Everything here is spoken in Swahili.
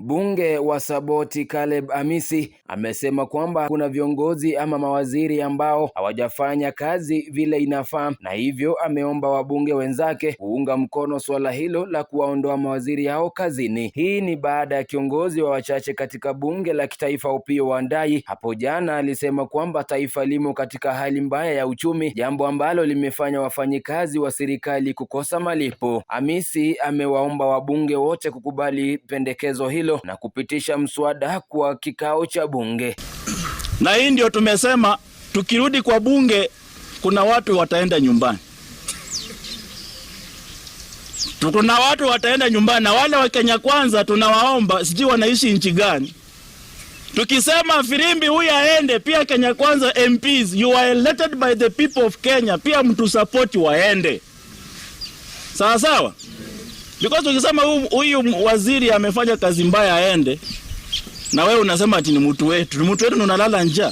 Mbunge wa Saboti Caleb Amisi amesema kwamba kuna viongozi ama mawaziri ambao hawajafanya kazi vile inafaa, na hivyo ameomba wabunge wenzake kuunga mkono suala hilo la kuwaondoa mawaziri hao kazini. Hii ni baada ya kiongozi wa wachache katika bunge la kitaifa Opiyo Wandayi hapo jana alisema kwamba taifa limo katika hali mbaya ya uchumi, jambo ambalo limefanya wafanyikazi wa serikali kukosa malipo. Amisi amewaomba wabunge wote kukubali pendekezo hilo na kupitisha mswada kwa kikao cha bunge. Na hii ndio tumesema tukirudi kwa bunge kuna watu wataenda nyumbani. Kuna watu wataenda nyumbani, na wale wa Kenya Kwanza tunawaomba, sijui wanaishi nchi gani. Tukisema firimbi huyu aende, pia Kenya Kwanza MPs, you are elected by the people of Kenya, pia mtu support waende, sawa sawa. Because ukisema huyu waziri amefanya kazi mbaya aende, na wewe unasema ati ni mtu wetu, ni mtu wetu, unalala njaa.